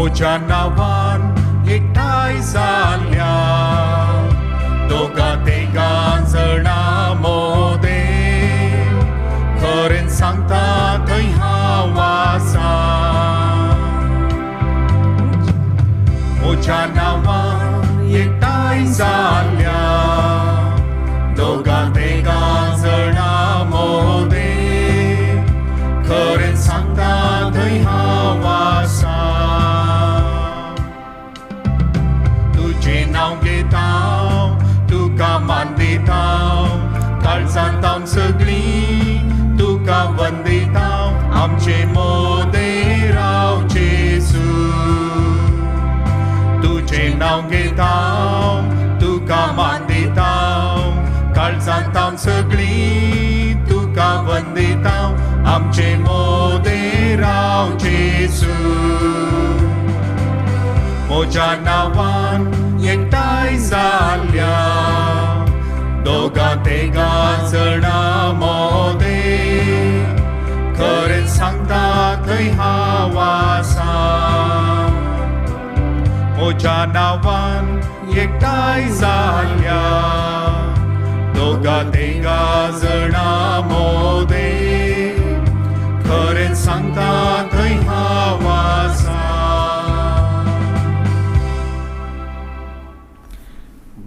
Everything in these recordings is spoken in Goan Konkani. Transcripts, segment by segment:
म्हज्या नांवान एकठांय जाल्या दोगा तेगां जाणां मोदें खरें सांगता थंय हांव आसा. म्हज्या नांवान एकठांय जाल्या दोगा तेगां जाणां मोदें खरें सांगता थंय हांव आसा. तुजें नांव घेता तुका मान दिता काळजांत हांव सगळीं तुका वंदिता आमचे मोदें राव जेजू. तुजें नांव घेता तुका मान दिता काळजांत हांव सगळीं तुका वंदिता आमचे मोदें राव जेजू. म्हज्या नांवान एकठांय जाल्या दोगा तेगां जाणां मोदें खरें सांगता थंय हांव आसा. म्हज्या नांवान एकठांय जाल्या दोगा तेगां जाणां मोदें खरें सांगता थंय हांव आसा.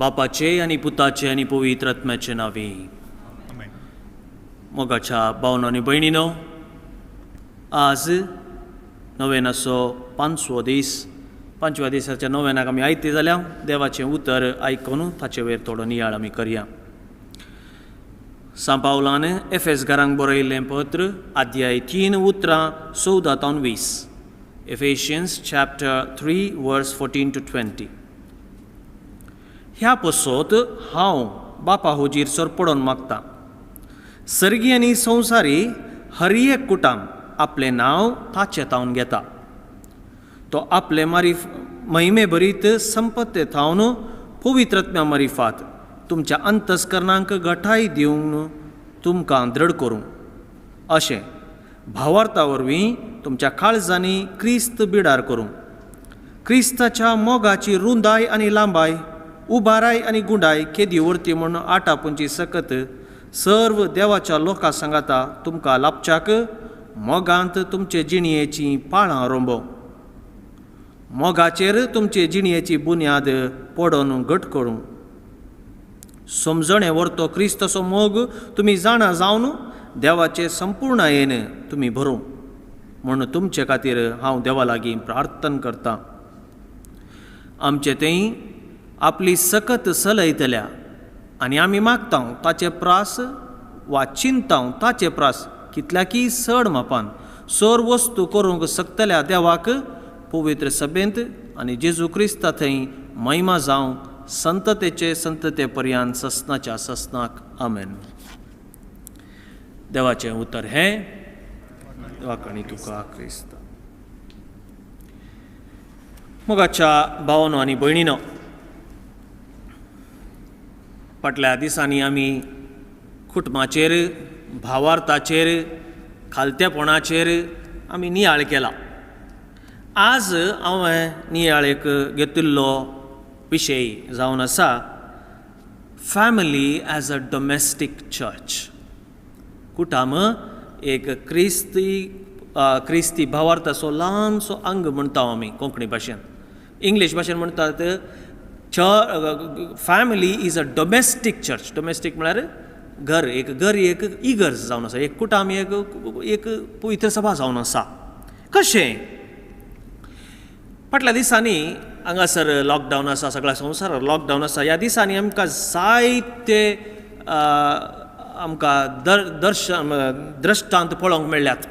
बापाचे आनी पुताचे आनी पवित्र आत्म्याचे नांवी. मोगाच्या भावनो आनी भयणीनो, आज नवेनाचो पांचवो दीस. पांचव्या दिसाच्या नवेनाक आमी आयते जाल्या देवाचें उतर आयकून ताचे वयर थोडो नियाळ आमी करया. सांत पावलान एफेस घरांक बरयल्लें पत्र अध्याय 3 उतरां 14 तावन 20. Ephesians chapter 3 verse 14 to 20. ह्या पसोत हांव बापा हुजीर सरपडोन मागता, सर्गी आनी संवसारी हर एक कुटाम आपलें नांव ताचें तावन घेता. तो आपले मारीफ महिमे भरीत संपत्ते थावन पवित्रत्म्या मारिफात तुमच्या अंतस्करणांक गठाय दिवन तुमकां दृढ करूं, अशें भावार्था वरवीं तुमच्या काळजांनी क्रिस्त बिडार करूं. क्रिस्ताच्या मोगाची रुंदाय आनी लांबाय, उबाराय आनी गुंडाय केदी वरती म्हूण आटापुंची सकत सर्व देवाच्या लोकां सांगाता तुमकां लापच्याक मोगांत तुमचे जिणयेची पाळां रोंबो. मोगाचेर तुमचे जिणयेची बुन्याद पडोन घट करूं. समजणे वरतो क्रिस्ताचो मोग तुमी जाणा जावन देवाचे संपूर्णायेन तुमी भरूं म्हूण तुमचे खातीर हांव देवा लागीं प्रार्थना करतां. आमचे थंय आपली सकत सलयतल्या आनी आमी मागता ताचे प्रास वा चिंता ताचे प्रास कितल्याकी चड मापान सर वस्तू करूंक शकतल्या देवाक पवित्र सभेंत आनी जेजू क्रिस्ता थंय महिमा जावं संततेचे संतते पर्यान ससनाच्या ससनाक. आमेन. देवाचें उतर हें देवाकणी तुका क्रिस्त. मोगाच्या भावानो आनी भयणीनो, फाटल्या दिसांनी आमी कुटुंबाचेर, भावार्थाचेर, खालतेपणाचेर आमी नियाळ केला. आज हांवें नियाळ एक घेतिल्लो विशय जावन आसा family as a domestic church. कुटुंब एक क्रिस्ती भावार्थाचो ल्हानसो अंग म्हणटा आमी कोंकणी भाशेन. इंग्लीश भाशेन म्हणटात family is a domestic church. Domestic म्हळ्यार घर, एक घर एक इगर्ज जावन आसा, एक कुटुंब एक एक पवित्र सभा जावन आसा. कशें फाटल्या दिसांनी हांगासर लॉकडावन आसा, सगळ्या संवसारार लॉकडावन आसा. ह्या दिसांनी आमकां जायते आमकां दर्शन दृश्टांत पळोवंक मेळ्ळ्यात,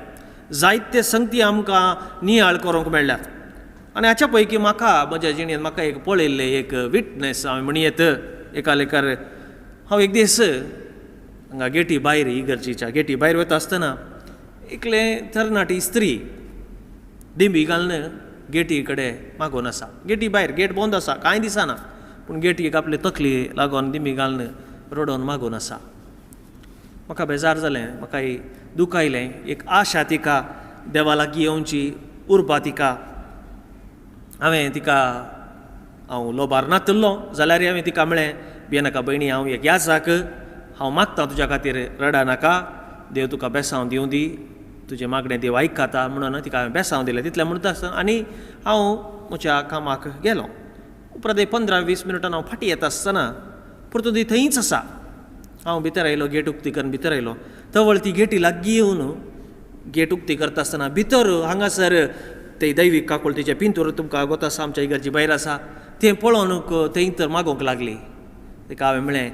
जायते संगती आमकां नियाळ करूंक मेळ्ळ्यात. आनी हाच्या पैकी म्हाका म्हज्या जिणेंत म्हाका एक पळयल्लें एक विटनेस हांवें म्हणयेत एका लेखार. हांव एक दीस हांगा गेटी भायर इगर्जेच्या गेटी भायर वता आसतना एकलें तरणाटी स्त्री दिंबी घालून गेटी कडेन मागून आसा. गेटी भायर गेट बंद आसा, कांय दिसना, पूण गेटीक आपली तकली लागून दिंबी घालून रडोवन मागून आसा. म्हाका बेजार जालें, म्हाका दूख आयलें. एक आशा तिका देवा लागीं येवची उर्बा तिका. हांवें तिका, हांव लोबार नातिल्लो जाल्यार हांवें तिका म्हळें, भियेनाका भयणी, हांव एक याजाक, हांव मागता तुज्या खातीर, रडा नाका, देव तुका बेसांव दिवं दी, तुजें मागणें देव आयकता म्हणून तिका हांवें बेसांव दिलें. तितलें म्हणटा आसतना आनी हांव म्हज्या कामाक गेलो. उपरांत एक 15-20 मिनटान हांव फाटीं येता आसतना परतून ती थंयच आसा. हांव भितर आयलो, गेट उक्ती करून भितर आयलो. तवळ ती गेटी लागीं येवन गेट उक्ती करता आसतना भितर हांगासर ते दैवीक काकुळटीचें पिंतूर तुमकां अगोत आसा, आमच्या इगर्जी भायर आसा, तें पळोवन थंय तर मागूंक लागली. ताका हांवें म्हळें,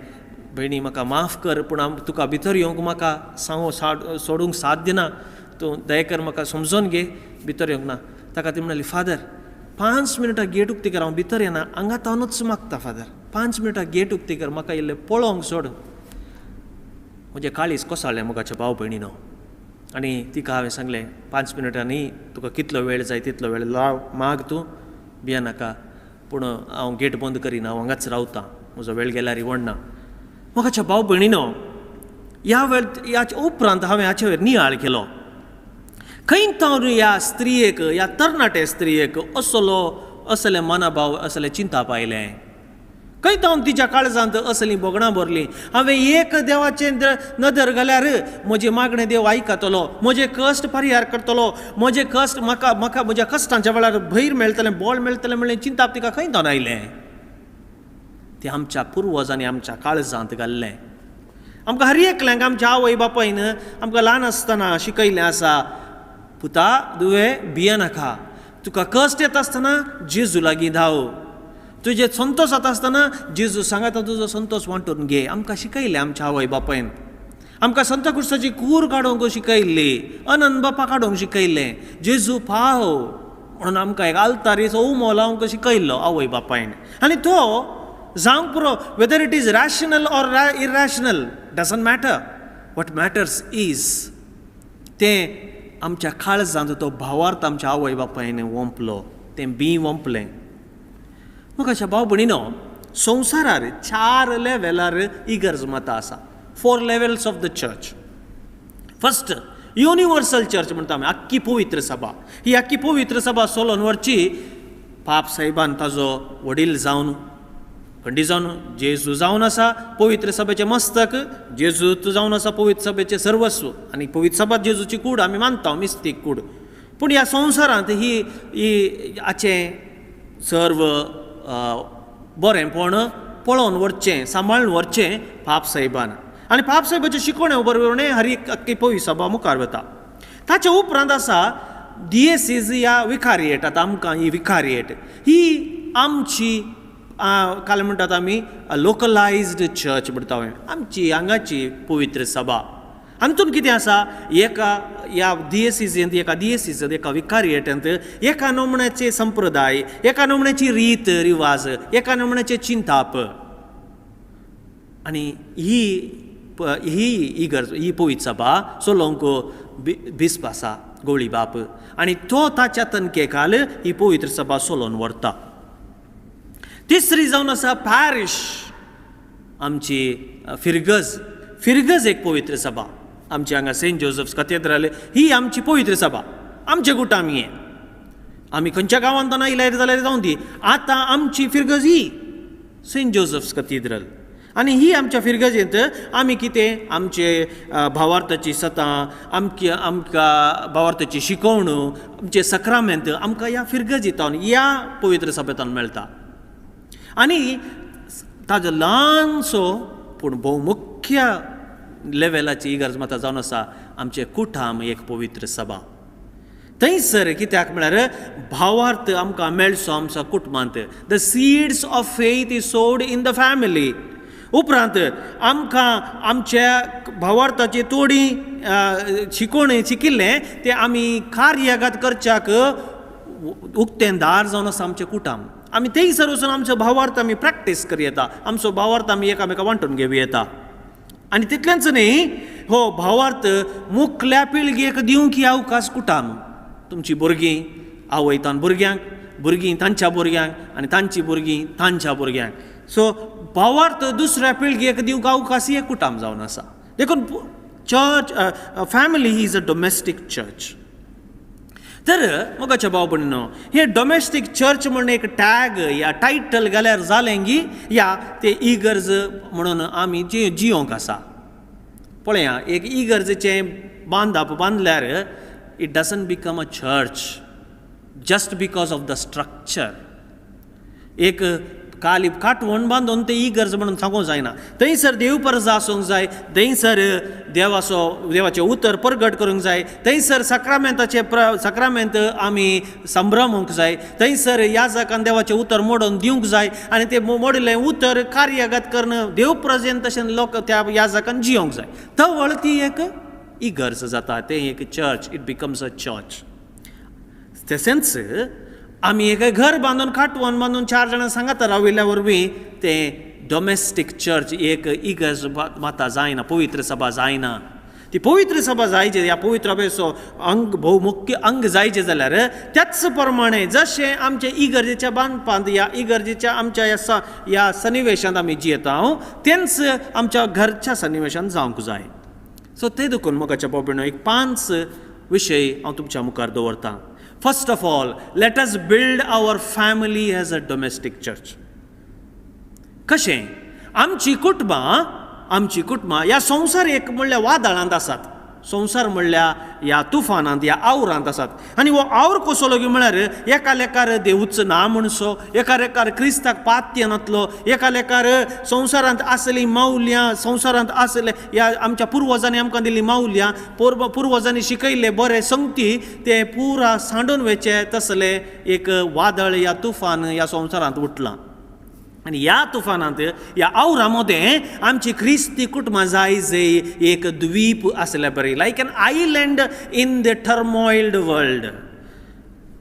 भयणी म्हाका माफ कर, पूण हांव तुका भितर येवंक म्हाका सांगू सोडूंक साध्य ना, तूं दया कर म्हाका समजोन घे, भितर येवंक ना. ताका ती म्हणाली, फादर 5 मिनटां गेट उक्ती कर, हांव भितर येना, हांगा तावनूच मागता फादर, 5 मिनटां गेट उक्ती कर, म्हाका इल्लें पळोवंक सोड. म्हजें काळीज कोसळ्ळें मोगाच्या भाव भयणीनो. आनी तिका हांवें सांगलें, 5 मिनटांनी तुका कितलो वेळ जाय तितलो वेळ लाव, माग, तूं भियेनाका, पूण हांव गेट बंद करिना, हांव हांगाच रावतां, म्हजो वेळ गेल्यार व्हडना. मोगाच्या भाव भयणीनो, ह्या वेळ ह्या उपरांत हांवें हाचे वयर नियाळ केलो. खंय तावन ह्या स्त्रियेक, ह्या तरणाटे स्त्रियेक असलो असले मनाभाव, असले चिंताप आयलें? खंय तावन तिच्या काळजांत असलीं भोगणां भरलीं? हांवें एक देवाचें नदर घाल्यार म्हजें मागणें देव आयकतलो, म्हजें कश्ट परिहार करतलो, म्हजें कश्ट म्हाका म्हाका म्हज्या कश्टांच्या वेळार भैर मेळटलें, बळ मेळटलें म्हणलें चिंताप तिका खंय तावन आयलें? तें आमच्या पुर्वजांनी आमच्या काळजांत घाल्लें. आमकां हर एकल्यांक आमच्या आवय बापायन आमकां ल्हान आसतना शिकयल्लें आसा, पुता दुवे भियेनाका, तुका कश्ट येता आसतना जेजू लागीं धांव, तुजे संतोश जाता आसतना जेजू सांगाता तुजो संतोश वांटून घे. आमकां शिकयलें आमच्या आवय बापायन. आमकां संता क्रुसाची कूर काडूंक शिकयल्ली, अनंत बापा काडूंक शिकयल्लें, जेजू पाव म्हणून आमकां एक आल्तारीचो उमो लावंक शिकयल्लो आवय बापायन. आनी तो जावंक पुरो, whether it is rational or irrational doesn't matter, what matters is तें आमच्या काळजांत तो भावार्थ आमच्या आवय बापायन वोंपलो, तें बीं वोंपलें. मोगाच्या भाव भयणीनो, संवसारार 4 लेवलार इगर्ज माता आसा, 4 levels of the church. First universal church म्हणटा आमी, आख्खी पवित्र सभा. ही आख्खी पवित्र सभा सोलोन व्हरची पाप साहेबान, ताजो वडील जावन, खंडी जावन जेजू जावन आसा पवित्र सभेचें मस्तक, जेजू जावन आसा पवित्र सभेचें सर्वस्व, आनी पवित्र सभा जेजूची कूड आमी मानता, मिस्तीक कूड. पूण ह्या संवसारांत ही ही हाचें सर्व बरेंपण पळोवन व्हरचें, सांबाळून व्हरचें पाप साहेबान, आनी पाप साहेबाचे शिकवणे बरोबर हर एक आख्खी पवित्र सभा मुखार वता. ताचे उपरांत आसा दियेसीज या विखारिएट. आतां आमकां ही विखारिएट ही आमची काल म्हणटात आमी लोकलायज्ड चर्च म्हणटा, आमची हांगाची पवित्र सभा. हातूंत कितें आसा, एका ह्या दियेसीजेंत, एका दियेसीजेंत, एका विखारिएटांत एका नमुन्याचे संप्रदाय, एका नमुन्याची रीत रिवाज, एका नमुन्याचें चिंताप. आनी ही ही इगर्ज, ही पवित्र सभा चलोवंक बिस्प आसा, गोवळी बाप, आनी तो ताच्या तनके खाल ही पवित्र सभा चलोवन व्हरता. तिसरी जावन आसा पॅरिश, आमची फिरगज. फिरगज एक पवित्र सभा आमची हांगा सेंट जोजफ कथेद्रल ही आमची पवित्र सभा, आमचे गुट आमी हे, आमी खंयच्या गांवांत आयल्यार जाल्यार जावं दी, आतां आमची फिरगज ही सेंट जोजफ्स कथिद्रल. आनी ही आमच्या फिरगजेंत आमी कितें आमचे भावार्थाची सतां, आमची आमकां भावार्थाची शिकवण, आमचे सक्रामेंत आमकां ह्या फिरगजींत, ह्या पवित्र सभेंतान मेळटा. आनी ताजो ल्हानसो पूण भोवमुख्य लेवलाची इगर्ज माता जावन आसा आमचें कुठाम एक पवित्र सभा. थंयसर कित्याक म्हळ्यार भावार्थ आमकां मेळचो आमच्या कुटुंबांत, the seeds of faith is sowed in the family. उपरांत आमकां आमच्या भावार्थाची थोडी शिकवणी शिकिल्लें तें आमी कार्यागत करच्याक उक्तें दार जावन आसा आमचें कुटाम. आमी थंयसर वचून आमचो भावार्थ आमी प्रॅक्टीस करूं येता, आमचो भावार्थ आमी एकामेका वांटून घेवं येता. आनी तितलेंच न्ही, हो भावार्थ मुखल्या पिळगेक दिवंक ही अवकाश कुटाम. तुमची भुरगीं आवयतान भुरग्यांक, भुरगीं तांच्या भुरग्यांक, आनी तांची भुरगीं तांच्या भुरग्यांक. सो भावार्थ दुसऱ्या पिळगेक दिवंक अवकाश एक कुटाम जावन आसा. देखून church, family is a domestic church. तर मोगाच्या भाव भयणीनो, हे डोमेस्टीक चर्च म्हणून एक टॅग या टायटल घाल्यार जालें गी या ते इगर्ज म्हणून आमी जियोंक आसा. पळया, एक इगर्जेचें बांदप बांदल्यार it doesn't become a church just because of the structure. एक काली काटवण बांदून ते इगर्ज म्हणून सांगूंक जायना. थंयसर देव परजा आसूंक जाय, थंयसर देवाचो देवाचें उतर परगट करूंक जाय, थंयसर साक्रामेंताचें साक्रामेंत आमी संभ्रमूंक जाय, थंयसर याजकान देवाचें उतर मोडून दिवंक जाय आनी तें मोडिल्लें उतर कार्यगत करून देव प्रजेन तशें लोक त्या याजकान जियोंक जाय. तवळ ती एक इगर्ज जाता, तें एक church, it becomes a church. तशेंच आमी एक घर बांदून काटवण बांदून 4 जाणां सांगाता राविल्ल्या वरवीं तें डोमेस्टीक चर्च एक इगर्ज माता जायना, पवित्र सभा जायना. ती पवित्र सभा जायचे ह्या पवित्र सभेचो अंग भोवमुख्य अंग जायचे जाल्यार त्याच प्रमाणे जशें आमचे इगर्जेच्या बांदपांत ह्या इगर्जेच्या आमच्या ह्या सनिवेशांत आमी जियेता तेंच आमच्या घरच्या सनिवेशांत जावंक जाय. सो ते देखून मोगाच्या भाव एक 5 विशय हांव तुमच्या मुखार दवरतां. First of all, let us build our family as a domestic church. कशें आमची कुटुंबां ह्या संवसार एक म्हणल्यार वादळांत आसात, संवसार म्हणल्यार ह्या तुफानांत ह्या आवरांत आसात. आनी हो आवर कसो लोगी म्हळ्यार एका लेखार देवूच ना म्हणसो, एका लेखार क्रिस्ताक पात्य नातलो, एका लेखार संवसारांत आसलीं मावल्यां, संवसारांत आसले ह्या आमच्या पुर्वजांनी आमकां दिल्ली मावल्यां, पुर्वजांनी शिकयल्ले बरे संगती ते पुरा सांडून वयचे तसले एक वादळ ह्या तुफान ह्या संवसारांत उठलां. आनी ह्या तुफानांत ह्या आवरा मदें आमची क्रिस्ती कुटुंबां जाय जे एक द्वीप आसल्या बरी, like an island in the turmoiled world.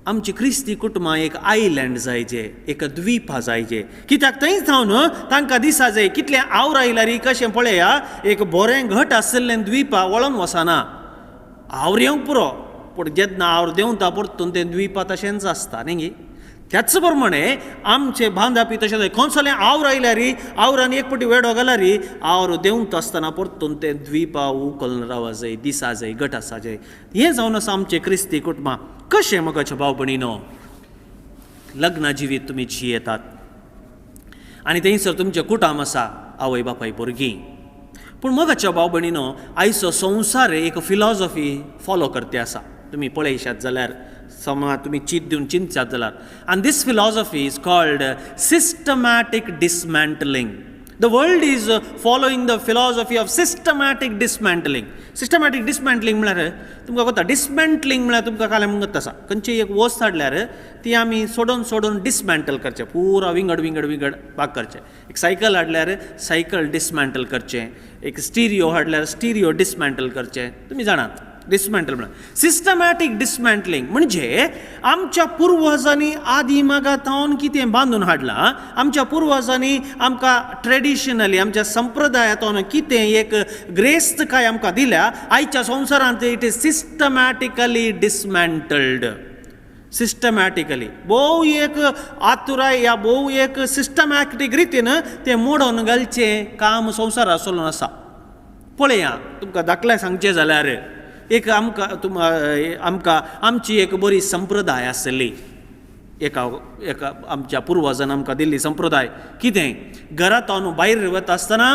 आमची क्रिस्ती कुटुंबां एक आयलँड जायचे, एक द्वीप जायचे. कित्याक थंय सावन तांकां दिसा जाय कितलें आवर आयल्यार कशें पळया एक बरें घट आशिल्लें द्वीपा वळोन वचना, आवर येवंक पुरो, पूण जेन्ना आवर देंवता परतून तें द्वीपा तशेंच आसता न्ही गी. त्याच प्रमाणे आमचे बांदापी तशें कोणसलें आवर आयल्यार आवरान एक पटी वेडो घाल्यार आवर देंवता आसतना परतून ते द्वीपा उकल रावा जाय, दिसा जाय, गट आसा जाय. हें जावन आसा आमचें क्रिस्ती कुटुंबां. कशें मोगाच्या भाव भयणीनो, लग्न जिवीत तुमी जियेतात आनी थंयसर तुमचें कुटुंब आसा, आवय बापाय भुरगीं. पूण मोगाच्या भाव भयणीनो, आयचो संवसार एक फिलॉसॉफी फॉलो करते आसा. तुमी पळयशात जाल्यार समाज तुमी चीत दिवन चिंतशात जाल्यार, आनी this philosophy is called systematic dismantling. The world is following the philosophy of systematic dismantling. Systematic dismantling म्हळ्यार तुमकां कळटा, डिसमेंटलिंग म्हळ्यार तुमकां काल म्हणत आसा खंयची एक वस्त हाडल्यार ती आमी सोडून सोडून डिसमेंटल करचें, पुरा विंगड विंगड विंगड भाग करचें. एक सायकल हाडल्यार सायकल डिसमेंटल करचें, एक स्टिरियो हाडल्यार स्टिरियो डिसमेंटल करचें. तुमी जाणात डिसमेंटल म्हळ्यार सिस्टमॅटीक डिसमेंटलिंग म्हणजे आमच्या पुर्वजांनी आदी मागा थावन कितें बांदून हाडलां, आमच्या पुर्वजांनी आमकां ट्रेडिशनली आमच्या संप्रदायांतून कितें एक ग्रेस्तकाय आमकां दिल्या, आयच्या संवसारांत it is systematically dismantled. Systematically भोव एक आतुराय ह्या भोव एक सिस्टमॅटीक रितीन तें मोडून घालचें काम संवसारांत चलून आसा. पळया तुमकां दाखल्या सांगचें जाल्यार एक आमकां आमकां आमची एक बरी संप्रदाय आसली, एका एका आमच्या पुर्वजान आमकां दिल्ली संप्रदाय. कितें घरांत भायर वता आसतना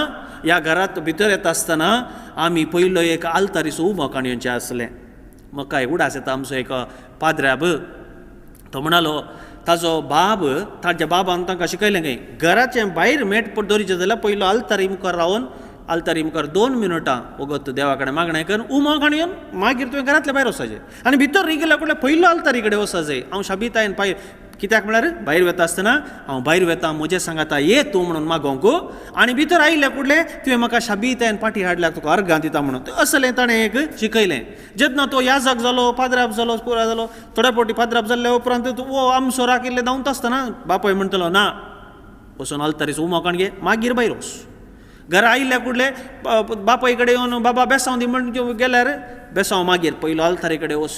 ह्या घरांत भितर येता आसतना आमी पयलो एक आल्तारीचो उमो काणयेचें आसलें. म्हाका एक उडास येता आमचो एक पाद्र्याब, तो म्हणालो ताजो बाब ताच्या बाबान तांकां शिकयलें खंय घराचें भायर मेट दवरिचें जाल्यार पयलो आल्तारी मुखार रावन आल्तारी मुखार 2 मिनटां वगत देवा कडेन मागणें करून उमो काणयेवन मागीर तुवें घरांतल्या भायर वचपाचें आनी भितर रिगल्या कडल्यान पयलो आल्तारी कडेन वचपाक जाय. हांव शाबितायन पाय कित्याक म्हळ्यार भायर वता आसतना हांव भायर वता म्हजें सांगाता ये तूं म्हणून मागोवंक आनी भितर आयिल्ल्या कुडलें तुवें म्हाका शाबितायन पाटी हाडल्यार तुका अर्गां दिता म्हणून असलें ताणें एक शिकयलें. जेन्ना तो याजक जालो, पाद्राप जालो, पुरा जालो, थोड्या फावटी पाद्राप जाल्ल्या उपरांत वो आमसो राखिल्लें धांवता आसतना बापाय म्हणटलो ना वचून आल्तारीचो उमो काण घे मागीर भायर वच. घरा आयिल्ल्या कुडले बापाय कडेन येवन बाबा बेसांव दी म्हण गेल्यार बेसांव मागीर पयलो आल्तारी कडेन वच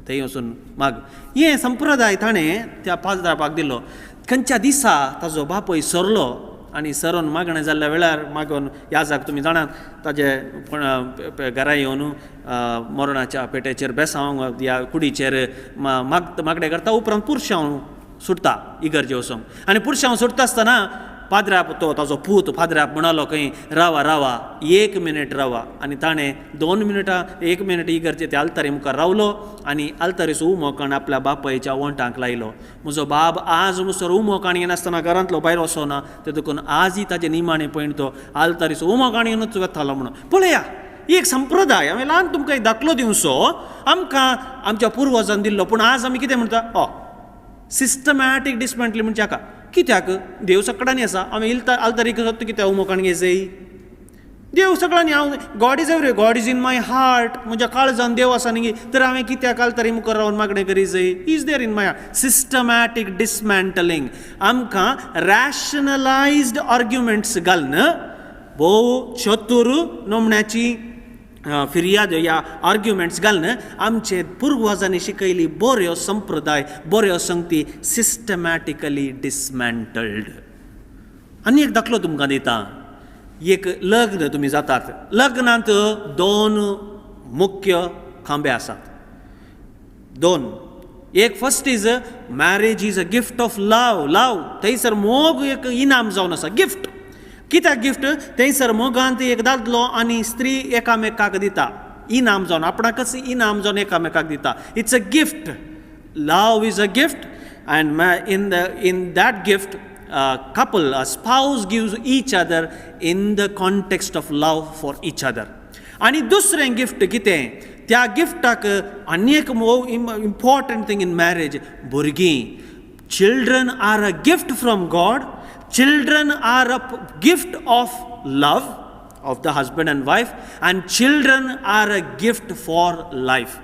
थंय वचून माग. हे संप्रदाय ताणें त्या पाद्रापाक दिलो. खंयच्या दिसा ताजो बापूय सरलो आनी सरोन मागणें जाल्ल्या वेळार मागून याजाक तुमी जाणात ताजे घरा येवन मरणाच्या पेट्याचेर बेसांव ह्या कुडीचेर मागणें करता. उपरांत पुरशांव सुट्टा इगर्जे वचोंक आनी पुरशांव सुट्टा आसतना पाद्र्याप तो ताजो पूत पाद्र्याप म्हणालो खंय, रावा रावा एक मिनट रावा. आनी ताणें 2 मिनटां 1 मिनट इगर्जे त्या आल्तारी मुखार रावलो आनी आल्तारीचो उमो काण आपल्या बापायच्या ओंठांक लायलो. म्हजो बाब आज मुसर उमो काण येनासतना घरांतलो भायर वचना, ते देखून आजय ताजे निमाणें पयण तो आल्तारीचो उमो काण येवनूच वतालो म्हणून. पळया एक संप्रदाय हांवें ल्हान तुमकां एक दाखलो दिवचो आमकां आमच्या पुर्वजान दिल्लो, पूण आज आमी कितें म्हणटा, हय सिस्टमॅटीक डिसमेंटली म्हणजे हाका कित्याक देव सगळ्यांनी आसा, हांवें आल्तारीक कित्याक उमो काण घेयजय, देव सगळ्यांनी, हांव God is every, God is in my heart, म्हज्या काळजान देव आसा न्ही, तर हांवें कित्याक आल्तारी मुखार रावन मागणें करीजय, is there in my heart. Systematic dismantling आमकां रॅशनलायज्ड आर्ग्युमेंट्स घालून भोव चतूर नमण्याची फिर्याद ह्या आर्ग्युमेंट्स घालून आमचे पुर्वजांनी शिकयली बऱ्यो संप्रदाय बऱ्यो संगती सिस्टमॅटिकली डिसमेंटल्ड. आनी एक दाखलो तुमकां दिता. एक लग्न तुमी जातात, लग्नांत 2 मुख्य खांबे आसात, 2. एक first is marriage is a gift of love. Love थंयसर मोग एक इनाम जावन आसा, गिफ्ट. कित्याक गिफ्ट? थंयसर मोगांत एक दादलो आनी स्त्री एकामेकाक दिता इनाम जावन, आपणाकच इनाम जावन एकामेकाक दिता. It's a gift. Love is a gift and in that gift couple, a spouse gives each other in the context of love for each other. आनी दुसरें गिफ्ट कितें? त्या गिफ्टाक आनी एक इम्पॉर्टंट थिंग इन मॅरेज, भुरगीं. Children are a gift from God. Children are a gift of love of the husband and wife, and children are a gift for life.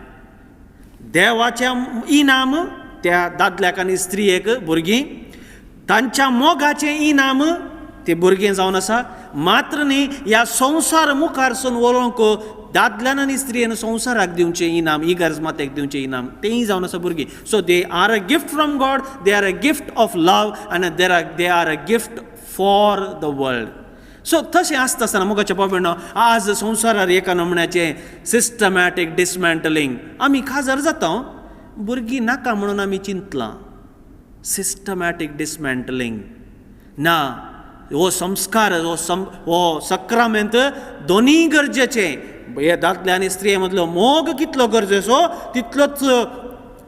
देवाचें इनाम त्या दादल्याक आनी स्त्रियेक भुरगीं, तांच्या मोगाचें इनाम ते भुरगीं जावन आसा. मात्र न्ही, ह्या संवसार मुखार सून व्हरूंक दादल्यान आनी स्त्रियेन संवसाराक दिवचें इनाम, इगर्ज मातेक दिवचें इनाम, तेंय जावन आसा भुरगीं. So they are a gift from God, they are a gift of love आनी they are a gift for the world. So तशें आसता आसतना मोगाच्या भाव, आज संवसारार एका नमण्याचें सिस्टमॅटीक डिसमेंटलिंग आमी खाजर जाता, भुरगीं नाका म्हणून आमी चिंतलां. सिस्टमॅटीक डिसमेंटलिंग ना, हो संस्कार हो सक्रामेंत दोनूय गरजेचें. हे दादले आनी स्त्रिये मदलो मोग कितलो गरजेचो तितलोच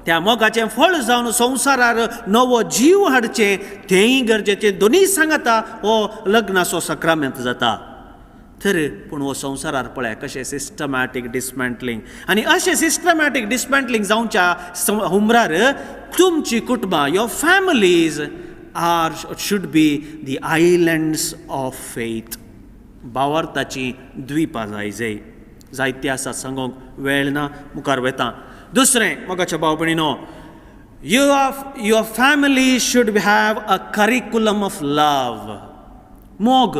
त्या मोगाचें फळ जावन संवसारार नवो जीव हाडचें तेंय गरजेचें. दोनूय सांगाता हो लग्नाचो सक्रामेंत जाता. तर पूण हो संवसारार पळय कशें सिस्टमॅटीक डिसमेंटलिंग. आनी अशें सिस्टमॅटीक डिसमेंटलिंग जावच्या हुमरार तुमची कुटुंबां, your families are should be the islands of faith. भावार्थाची द्विपां जाय जय जायते आसा, सांगूंक वेळ ना, मुखार वेता. दुसरें मोगाच्या भाव भयणीनो, your family should have a curriculum of love. मोग.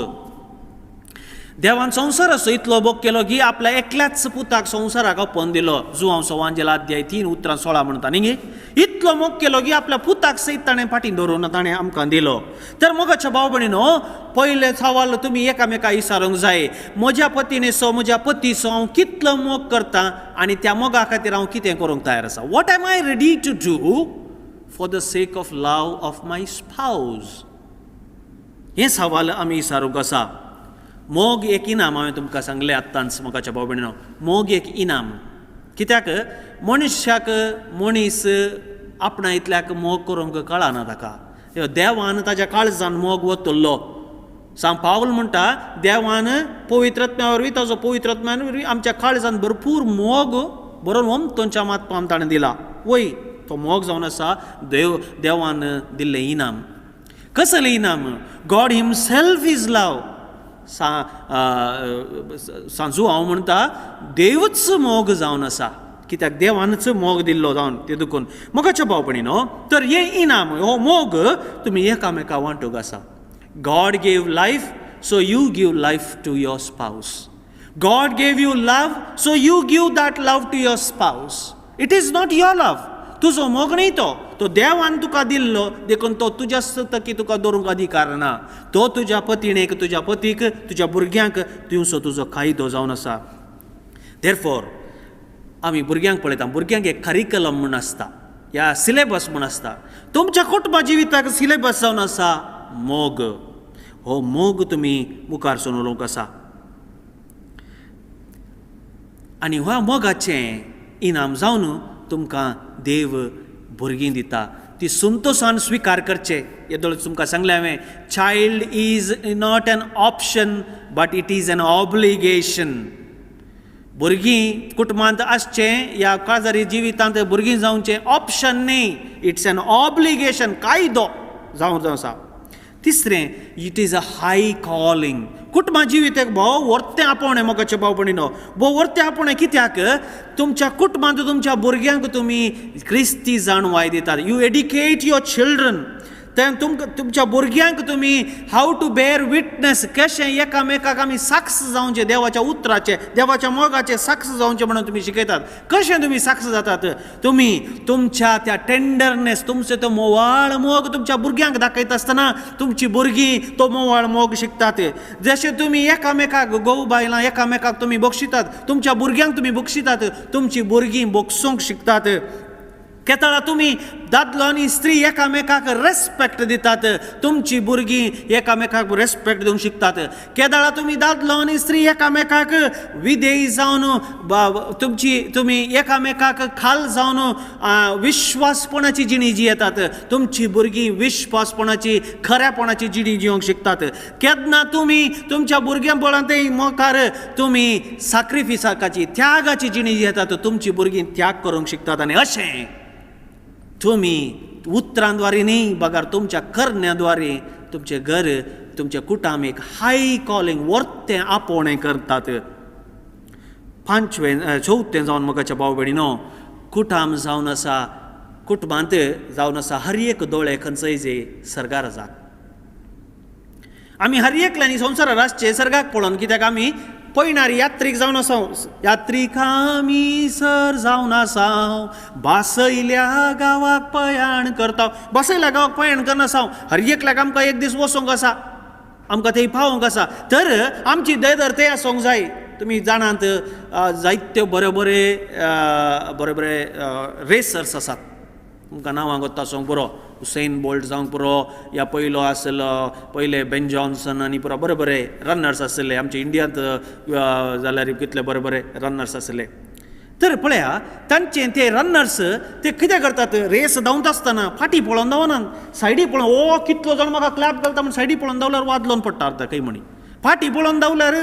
देवान संवसाराचो इतलो मोग केलो की आपल्या एकल्याच पुताक संवसाराक अपोवन दिलो. जुवांव सवांजेल अध्याय 3:16 म्हणटा न्ही, इतलो मोग केलो की आपल्या पुताक सयत ताणें फाटीं धरून ताणें आमकां दिलो. तर मोगाच्या भाव भयणीनो, पयलें सवाल तुमी एकामेका विचारूंक जाय, म्हज्या पतीणेचो म्हज्या पतीचो हांव कितलो मोग करता आनी त्या मोगा खातीर हांव कितें करूंक तयार आसा. What am I ready to do for the sake of love of my spouse? हें सवाल आमी विचारूंक आसा. मोग एक इनाम, हांवें तुमकां सांगलें आत्तांच मोगाच्या भाव भयणीनो, मोग एक इनाम. कित्याक मनशाक मनीस आपणा इतल्याक मोग करूंक कळना ताका. देवान ताज्या काळजान मोग वतलो. सांत पावल म्हणटा देवान पवित्रत्म्या वरवीं, ताजो पवित्रत्म्या वरवीं आमच्या काळजान भरपूर मोग बरोवन ओमतोनच्या मातपान ताणें दिला. वय तो मोग जावन आसा देवान दिल्लें इनाम. कसलें इनाम? God himself is love. Sanju हांव म्हणटा देवच मोग जावन आसा, कित्याक देवानच मोग दिल्लो जावन ते देखून मोगाच्या भाव भयणीनो. तर हें इनाम, हो मोग तुमी एकामेका वांटूंक आसा. God gave life, so you give life to your spouse. God gave you love, so you give that love to your spouse. It is not your love. तुजो मोग न्ही तो, तो तो देवान तुका दिल्लो, देखून तो तुज्या सतकी तुका दवरूंक अधिकार ना. तो तुज्या पतिणेक, तुज्या पतीक, तुज्या भुरग्यांक दिवचो तुजो कायदो जावन आसा. देरफोर आमी भुरग्यांक पळयता, भुरग्यांक एक करिकलम म्हूण आसता या सिलेबस म्हूण आसता. तुमच्या कुटुंबा जिविताक सिलेबस जावन आसा मोग. हो मोग तुमी मुखार सून उलोवंक आसा आनी ह्या मोगाचें इनाम जावन तुमकां देव भुरगीं दिता. ती संतोशान स्विकार करचे. येदोळ तुमकां सांगलें हांवें, child is not an option but it is an obligation. भुरगीं कुटुंबांत आसचें ह्या काजारी जिवितांत भुरगीं जावचें ऑप्शन न्ही, it's an obligation, कायदो जावन आसा. तिसरें, it is a high calling. कुटुंबा जिवीत एक भोव वर्तें आपोवणें मोगाचे भाव भयणीनो, भोव वर्तें आपोवणें. कित्याक तुमच्या कुटुंबांत तुमच्या भुरग्यांक तुमी क्रिस्ती जाणवाय दितात. You educate your children. तें तुमच्या भुरग्यांक तुमी how to bear witness, कशें एकामेकाक आमी साक्ष जावचें, देवाच्या उतराचें, देवाच्या मोगाचें साक्ष जावचें म्हणून तुमी शिकयतात. कशें तुमी साक्ष जातात? तुमी तुमच्या त्या टेंडरनेस, तुमचो तो मोवाळ मोग तुमच्या भुरग्यांक दाखयता आसतना तुमची भुरगीं तो मोवाळ मोग शिकतात. जशें तुमी एकामेकाक घोव बायलां एकामेकाक तुमी बक्षितात, तुमच्या भुरग्यांक तुमी बक्षितात, तुमची भुरगीं बक्षूंक शिकतात. केतळा तुमी दादलो आनी स्त्री एकामेकाक रेस्पेक्ट दितात, तुमची भुरगीं एकामेकाक रेस्पेक्ट दिवंक शिकतात. केदळा तुमी दादलो आनी स्त्री एकामेकाक विधेयी जावन तुमची तुमी एकामेकाक खाल जावन विश्वासपणाची जिणी जियेतात, तुमची भुरगीं विश्वासपणाची खऱ्यापणाची जिणी जिवंक शिकतात. केन्ना तुमी तुमच्या भुरग्यां पळोवन ते मुखार तुमी साक्रिफिसाची त्यागाची जिणी जियेतात, तुमची भुरगीं त्याग करूंक शिकतात. आनी अशें तुमी उतरांद्वारे न्ही बगर तुमच्या करण्याद्वारे तुमचें घर, तुमचें कुटुंब एक हाय कॉलिंग वर्तें आपोवणें करतात. पांचवें चवथें जावन मोगाच्या भाव भयणीनो, कुटुंब जावन आसा, कुटुंबांत जावन आसा हर एक दोळे खंयचोय जे सर्गार आसा. आमी हर एकल्यांनी संवसारार आसचे सर्गाक पळोवन, कित्याक आमी पयणार यात्रीक जावन आसा. यात्रीक आमी सर जावन आसा, बासयल्या गांवाक पयाण करता, बासयल्या गांवाक पयाण करना आसा. हर एकल्याक आमकां एक दीस वचोंक आसा, आमकां थंय पावोंक आसा, तर आमची दर थंय आसूंक जाय. तुमी जाणात जायत्यो बरे बरे बरे बरे रेसर्स आसात, तुमकां नांवां गोत्ता आसूंक पुरो, हुसेन बोल्ट जावंक पुरो, या पयलो आसलो पयले बेन जॉन्सन आनी पुरो बरे बरे रनर्स आसले. आमच्या इंडियांत जाल्यार कितले बरे बरे रनर्स आसले. तर पळया तांचे ते रनर्स ते कितें करतात, रेस धांवता आसतना फाटीं पळोवन धांवनात, सायडी पळोवन, ओ कितलो जाण म्हाका क्लॅप घालता म्हूण सायडी पळोवन धांवल्यार वादलोन पडटा अर्द खंय म्हणी. फाटीं पळोवन धांवल्यार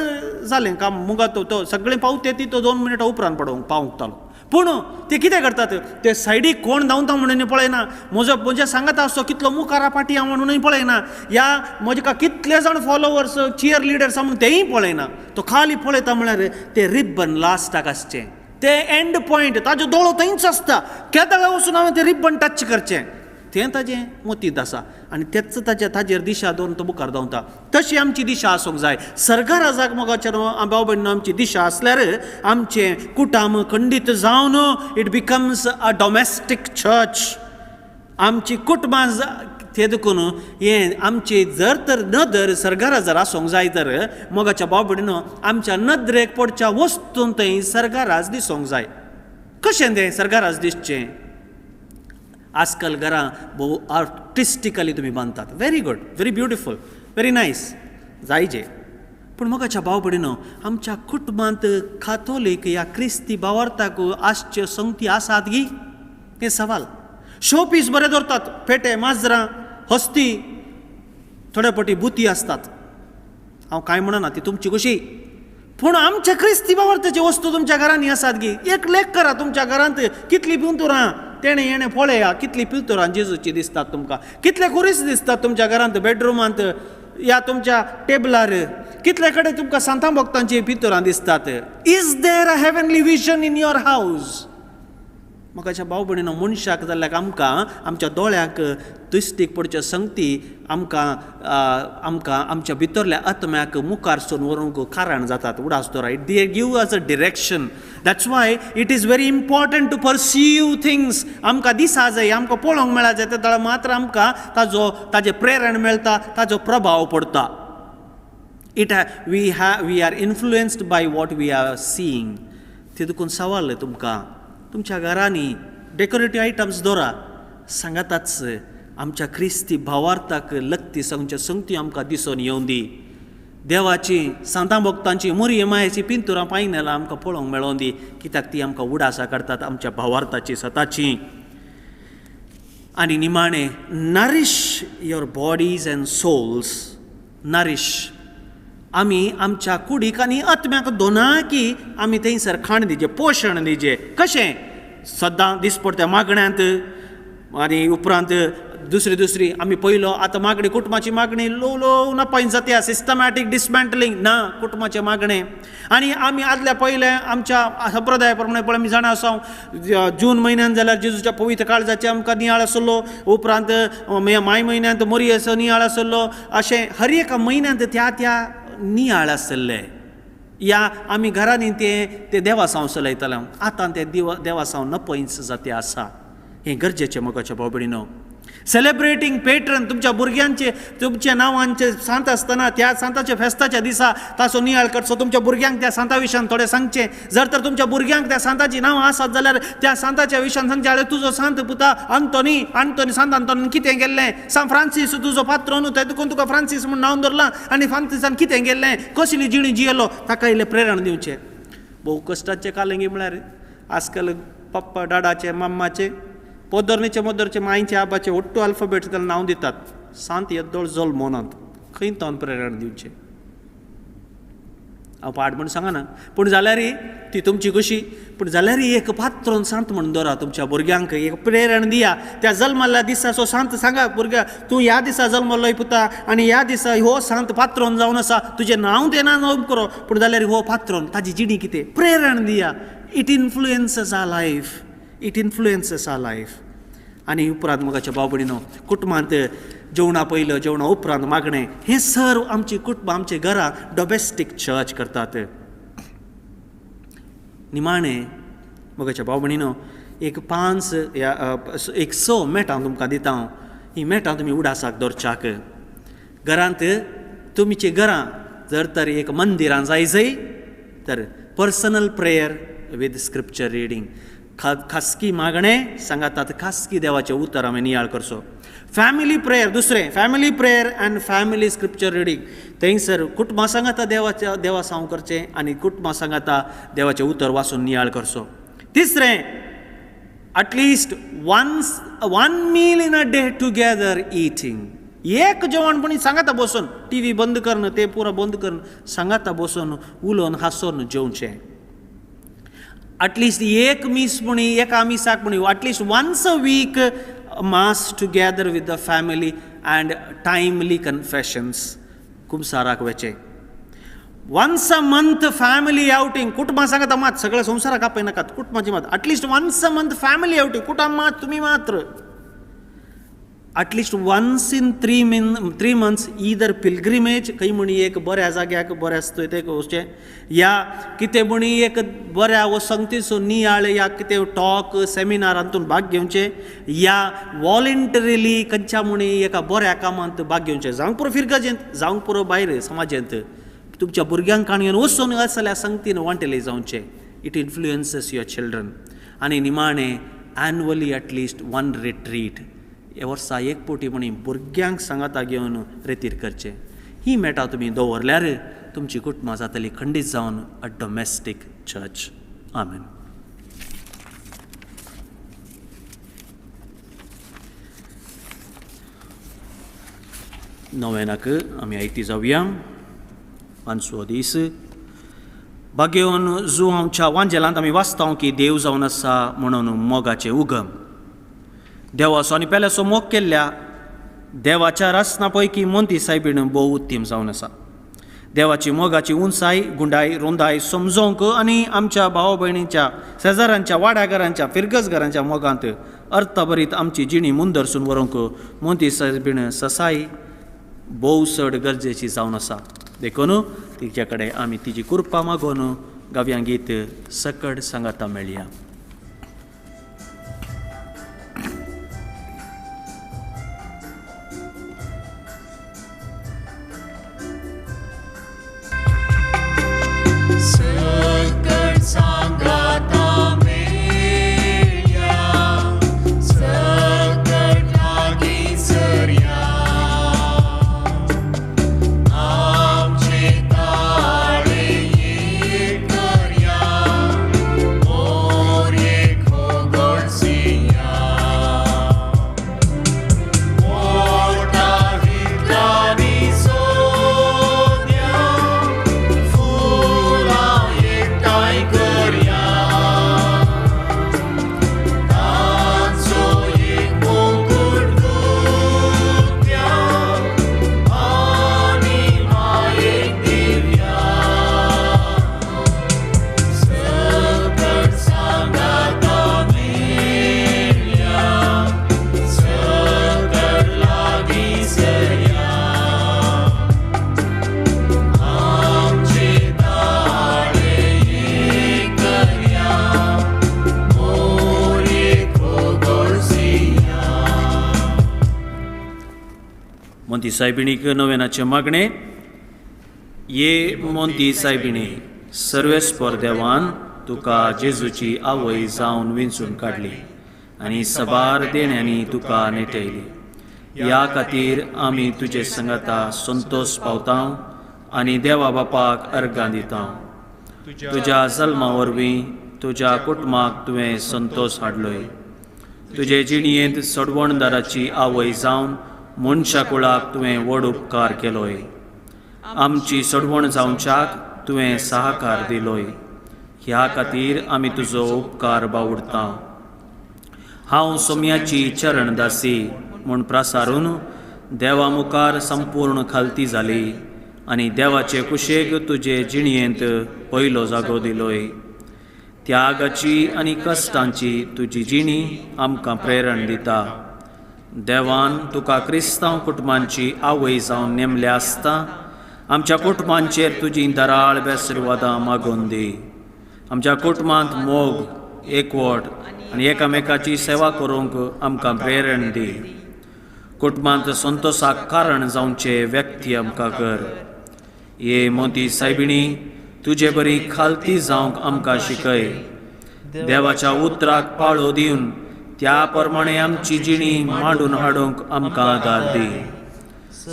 जालें काम, मुगा तो सगळें पावते ती तो 2 मिनटां उपरांत पडोवंक पावंकतालो. पूण ते कितें करतात, ते सायडीक कोण धांवता म्हणून पळयना, म्हजो म्हज्या सांगाता आसतो कितलो मुखार फाटीं हांव म्हणूनय पळयना, या म्हजे कितले जाण फॉलोवर्स चियर लिडर्स आहा म्हणून तेंय पळयना. तो खाली पळयता म्हळ्यार ते रिब्बन लास्टाक आसचें, ते एंड पॉयंट, ताजो दोळो थंयच आसता. केदळा वचून हांवें तें रिब्बन टच करचें तें ताजें मतींत आसा आनी तेच ताच्या ताजेर दिशा दवरून तो मुखार धांवता. तशी आमची दिशा आसूंक जाय. सरकारा जाग मोगाच्या भाव भयणीनो आमची दिशा आसल्यार आमचें कुटुंब खंडीत जावन it becomes a domestic church. आमची कुटुंबां ते देखून हें आमची जर तर नदर सरकारा जर आसूंक जाय तर मोगाच्या भाव भयणीनो आमच्या नदरेक पडच्या वस्तून थंय सरकाराच दिसूंक जाय. कशें तें सरकाराच दिसचें? आजकाल घरां भोव आर्टिस्टिकली तुमी बांदतात, very good, very beautiful, very nice जायजे. पूण मोगाच्या भाव भयणीनो आमच्या कुटुंबांत कातोलीक या क्रिस्ती भावार्थाक आसच्यो संगती आसात गी? तें सवाल. शो पीस बरें दवरतात, पेटे, माजरां, हस्ती, थोड्या फावटी बुती आसतात. हांव कांय म्हणना, ती तुमची खुशी. पूण आमच्या क्रिस्ती भावार्थाची वस्तू तुमच्या घरांनी आसात गी? एक लेख करा तुमच्या घरांत कितली पिंतुरां तेणें हेणें पळया, कितली पिंतुरां जेजूची दिसतात तुमकां, कितले खुरीस दिसतात तुमच्या घरांत, बेडरुमांत या तुमच्या टेबलार, कितले कडेन तुमकां सांतां भक्तांची पिंतुरां दिसतात. Is there a heavenly vision in your house? म्हाका भाव भयणीनो मनशाक जाल्यार आमकां आमच्या दोळ्यांक दृश्टीक पडच्यो संगती आमकां आमकां आमच्या भितरल्या आत्म्याक मुखार सून व्हरूंक कारण जातात. उडास दवरा, it they give us a direction. That's why it is very important to perceive things. आमकां दिसा जाय, आमकां पळोवंक मेळा जाय, तेदळा मात्र आमकां ताजो ताजें प्रेरण मेळटा, ताजो प्रभाव पडटा. It we are influenced by what we are seeing. ते देखून सवाल तुमकां तुमच्या घरांनी डेकोरेटीव आयटम्स दवरा, सांगाताच आमच्या क्रिस्ती भावार्थाक लक्ती सांगच्या संगती आमकां दिसून येवं दी. देवाची सांतां भक्तांची मोरये मायेची पिंतुरां पायनेलां आमकां पळोवंक मेळों दी, कित्याक ती आमकां उडासां काडटात आमच्या भावार्थाची सताची. आनी निमाणें, nourish your bodies and souls. Nourish, आमी आमच्या कुडीक आनी आत्म्याक दोनाकी आमी थंयसर खाण दिजे, पोशण दिजे. कशें? सद्दां दिसपडत्या मागण्यांत आनी उपरांत दुसरी दुसरी आमी पयलो आतां मागणी, कुटुंबाची मागणी ल्हव ल्हव नपायन जाता, सिस्टमॅटीक डिसमेंटलिंग ना कुटुंबाचें मागणें. आनी आमी आदल्या पयलें आमच्या संप्रदाया प्रमाणे पळय आमी जाणा आसा, जून म्हयन्यान जाल्यार जेजूच्या पवित्र काळजाचें आमकां नियाळ आसलो, उपरांत माय म्हयन्यांत मोरयेचो नियाळ आसलो, अशें हर एका म्हयन्यांत त्या त्या नियाळ आसले. या आमी घरांनी ते ते देवासांव चलयताले, आतां ते देवासांव नपयच जाते आसा. हें गरजेचें मोगाच्या भाव भयणीनो. सेलेब्रेटींग पेट्रन, तुमच्या भुरग्यांचे तुमच्या नांवांचे सांत आसतना त्या सांताच्या फेस्ताच्या दिसा ताचो नियाळ करचो. तुमच्या भुरग्यांक त्या सांता विशयान थोडें सांगचें. जर तर तुमच्या भुरग्यांक त्या सांताचीं नांवां आसात जाल्यार त्या सांताच्या विशयान सांगचें, आरे तुजो सांत पुता अंतोनी, अंतोनी सांत अंतोनीन कितें केल्लें, सांत फ्रांसीस तुजो पात्रोन तें देखून तुका फ्रांसीस म्हूण नांव दवरलां, आनी फ्रांसीसान कितें केल्लें, कसली जिणी जियेलो, ताका इल्लें प्रेरण दिवचें. भोव कश्टाचें कालंगी म्हळ्यार आजकाल पप्पा डाडाचे मम्माचे पोदरणीचे मोदरचे मांयचे आबाचे ओट्टू अल्फाबेट्स ताका नांव दितात. सांत येदोळ जल्मोनात, खंय तावन प्रेरण दिवचें? हांव पाड म्हूण सांगना, पूण जाल्यारय ती तुमची खुशी. पूण जाल्यारय एक पात्रोन सांत म्हूण दवरा, तुमच्या भुरग्यांक एक प्रेरण दिया. त्या जल्मल्ल्या दिसाचो सांत सांगा भुरग्या, तूं ह्या दिसा जल्मल्लोय पुता आनी ह्या दिसा हो सांत पात्रोन जावन आसा, तुजें नांव तें नांव करो, पूण जाल्यार हो पात्रोन ताजी जिणी कितें, प्रेरण दिया. It influences our life, it influences our life. आनी उपरांत मोगाच्या भाव भयणीनो, कुटुंबांत जेवणा पयलो, जेवणा उपरांत मागणें, हें सर्व आमची कुटुंबां आमच्या घरां डोमेस्टीक चर्च करतात. निमाणें मोगाच्या भाव भयणीनो, एक पांच या एक स मेटां तुमकां दिता हांव, हीं मेटां तुमी उडासाक दवरच्याक. घरांत तुमची घरां जर तर एक मंदिरां जाय जय तर personal prayer with scripture reading, खासकी मागणें सांगातात, खासकी देवाचें उतर आमी नियाळ करचो. फॅमिली प्रेयर दुसरें, family prayer and family scripture reading. थंयसर कुटुंबां सांगाता देवाच्या देवा सांव करचें आनी कुटुंबां सांगाता देवाचें उतर वाचून नियाळ करचो. तिसरें, at least one meal in a day together eating. एक जेवण पण सांगाता बसून, टी व्ही बंद करून, ते पुरो बंद करून सांगाता बसून उलोवन हांसोन जेवचें. एटलिस्ट एक मीस म्हणी, एका मिसाक म्हणी, at least once a week mass together with the family and timely confessions, कुमसाराक वचें. Once a month family outing, कुटुंबां सांगाता मात, सगळ्या संवसाराक आपय नाकात, कुटुंबाची मात at least once a month family outing, कुटुंब मात तुमी मात्र. At least once in three months either pilgrimage, खंय म्हणी एक बऱ्या जाग्याक बऱ्या ते वचचें, या कितें म्हणी एक बऱ्या वसंतीचो नियाळ या कितें टॉक सेमिनार हातूंत भाग घेवचें, या वॉलंटरीली खंयच्या म्हणी एका बऱ्या कामांत भाग घेवचें. जावंक पुरो फिरगजेंत, जावंक पुरो भायर समाजेंत, तुमच्या भुरग्यांक काणयेन वचून जाल्यार संगतीन वांटेले जावचें. It influences your children. आनी निमाणें एनुअली एटलिस्ट वन रिट्रीट, हे वर्सा एक पोटी म्हणी भुरग्यांक सांगाता घेवन रेतीर करचें. ही मेटां तुमी दवरल्यार तुमची कुटुंबां जातली खंडीत जावन अ डोमेस्टीक चर्च. आमेन. नोवेनाक आमी आयती जावया. पांचवो दीस. भाग्यवन जुवांच्या वांजेलांत आमी वाचता की देव जावन आसा म्हणून मोगाचें उगम. देवाचो आनी पेल्याचो मोग केल्ल्या देवाच्या रसना पैकी मोंती सायबीण भोव उत्तीम जावन आसा. देवाची मोगाची उंचाय, गुंडाय, रोंदाय समजोवंक आनी आमच्या भाव भयणींच्या, शेजारांच्या, वाड्याघरांच्या, फिरगज घरांच्या मोगांत अर्थभरीत आमची जिणी मुंदरसून व्हरूंक मोंती सायबीण ससाय भोव चड गरजेची जावन आसा. देखून तिचे कडेन आमी तिची कृपा मागून गावयां गीत सकड सांगाता मेळया. मोंती सायबिणीक नवेनाचें मागणें. ये मोंती सायबिणी, सर्वेस्पर देवान तुका जेजूची आवय जावन विंचून काडली आनी सबार देण्यांनी तुका नेटयली. ह्या खातीर आमी तुजे संगाता संतोश पावता आनी देवा बापाक अर्गां दिता. तुज्या जल्मा वरवीं तुज्या कुटुंबाक तुवें संतोश हाडलोय. तुजे जिणयेंत सोडवणदाराची आवय जावन मनशा कुळाक तुवें व्हड उपकार केलोय. आमची सोडवण जावच्याक तुवें सहकार दिलोय. ह्या खातीर आमी तुजो उपकार बावडता. हांव सोम्याची चरणदासी म्हूण प्रसारून देवा मुखार संपूर्ण खालती जाली आनी देवाचे कुशेक तुजे जिणयेंत पयलो जागो दिलोय. त्यागाची आनी कश्टांची तुजी जिणी आमकां प्रेरण दिता. देवान तुका क्रिस्तांव कुटुंबांची आवय जावन नेमल्या आसता आमच्या कुटुंबांचेर तुजी दराळ बेसरवादां मागून दी. आमच्या कुटुंबांत मोग, एकवट आनी एकामेकाची सेवा करूंक आमकां प्रेरण दी. कुटुंबांत संतोसाक कारण जावचे व्यक्ती आमकां कर. ये मोती सायबिणी, तुजे बरी खालती जावंक आमकां शिकय. देवाच्या उतराक पाळो दिवन त्या प्रमाणे आमची जिणी मांडून हाडूंक आमकां आदार दी.